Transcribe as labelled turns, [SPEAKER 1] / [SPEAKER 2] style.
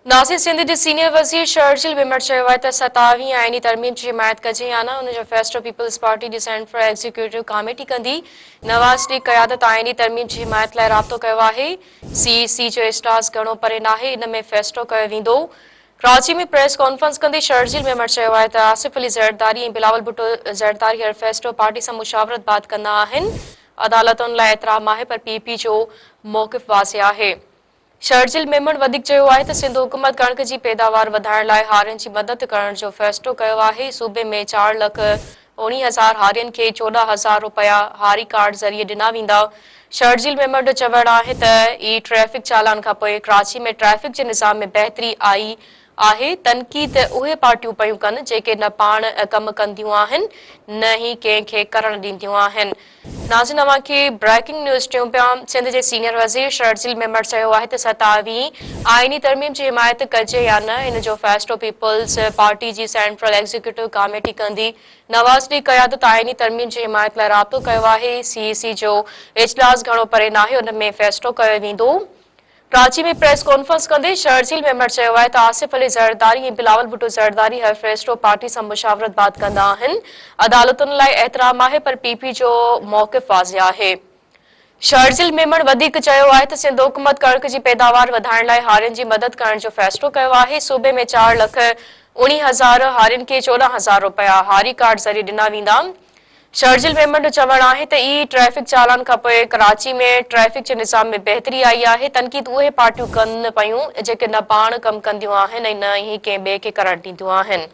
[SPEAKER 1] ناظر سنڌ جي سينيئر وزير شرجيل ميمڻ چيو آهي ته ستاويهين آئيني ترميم جي حمايت ڪجي يا نه ان جو فيصلو پيپلز پارٽي جي سينٽرل ايگزيڪيوٽو ڪاميٽي ڪندي. نواز ليگ قيادت آئيني ترميم جي حمايت لاء رابطو ڪيو آهي. سي اي سي جو اجلاس گهڻو پري ناهي ان ۾ فيصلو ڪيو ويندو. ڪراچي ۾ پريس ڪانفرنس ڪندي شرجيل ميمڻ چيو آهي ته آصف علي زرداري ۽ بلاول ڀٽو زرداري هر فيصلو پارٽي سان مشاورت بعد ڪندا آهن. عدالتن لاء احترام آهي پر پي پي جو موقف واضح آهي. شرجيل ميمڻ وڌيڪ چيو آهي ته سنڌ حڪومت ڪڻڪ جي پيداوار وڌائڻ لاء هارين جي مدد ڪرڻ جو فيصلو ڪيو آهي، صوبي ۾ چار لک 19 هزار هارين کي 14 هزار رپيا هاري ڪارڊ ذريعي ڏنا ويندا. شرجيل ميمڻ جو چوڻ آهي ته اي ٽريفڪ چالان کانپوء ڪراچي ۾ ٽريفڪ جي نظام ۾ بهتري آئي آهي، تنقيد اهي پارٽيون پيون ڪن جيڪي نه پاڻ ڪم ڪنديون آهن نه ئي ڪنهن کي ڪرڻ ڏينديون آهن. ناظرين اوهان کي بريڪنگ نيوز ڏيون پيا، سنڌ جي سينيئر وزير شرجيل ميمڻ چيو آهي ته ستاويهين آئيني ترميم جي حمايت ڪجي يا نه ان جو فيصلو پيپلز پارٽي جي سينٽرل ايگزيڪيوٽو ڪاميٽي ڪندي، نواز ليگ قيادت آئيني ترميم جي حمايت لاء رابطو ڪيو آهي، سي اي سي جو اجلاس گهڻو پري ناهي ان ۾ فيصلو ڪيو ويندو. ڪراچي ۾ پريس ڪانفرنس ڪندي شرجيل ميمڻ چيو آهي ته آصف علي زرداري ۽ بلاول ڀٽو زرداري هر فيصلو پارٽي سان مشاورت بعد ڪندا آهن، عدالتن لاء احترام آهي پر پي پي جو موقف واضح آهي. شرجيل ميمڻ وڌيڪ چيو آهي ته سنڌ حڪومت ڪڻڪ جي پيداوار وڌائڻ لاء هارين جي مدد ڪرڻ جو فيصلو ڪيو آهي، صوبي ۾ چار لک 19 هزار هارين کي 14 هزار رپيا هاري ڪارڊ ذريعي ڏنا ويندا. شرجيل ميمڻ جو چوڻ آهي ته اي ٽريفڪ چالان کانپوء ڪراچي ۾ ٽريفڪ جي نظام ۾ بهتري آئي آهي، تنقيد اهي پارٽيون ڪن پيون جيڪي نه پاڻ ڪم ڪنديون آهن ۽ نه ئي ڪنهن ٻئي کي ڪرڻ ڏينديون آهن.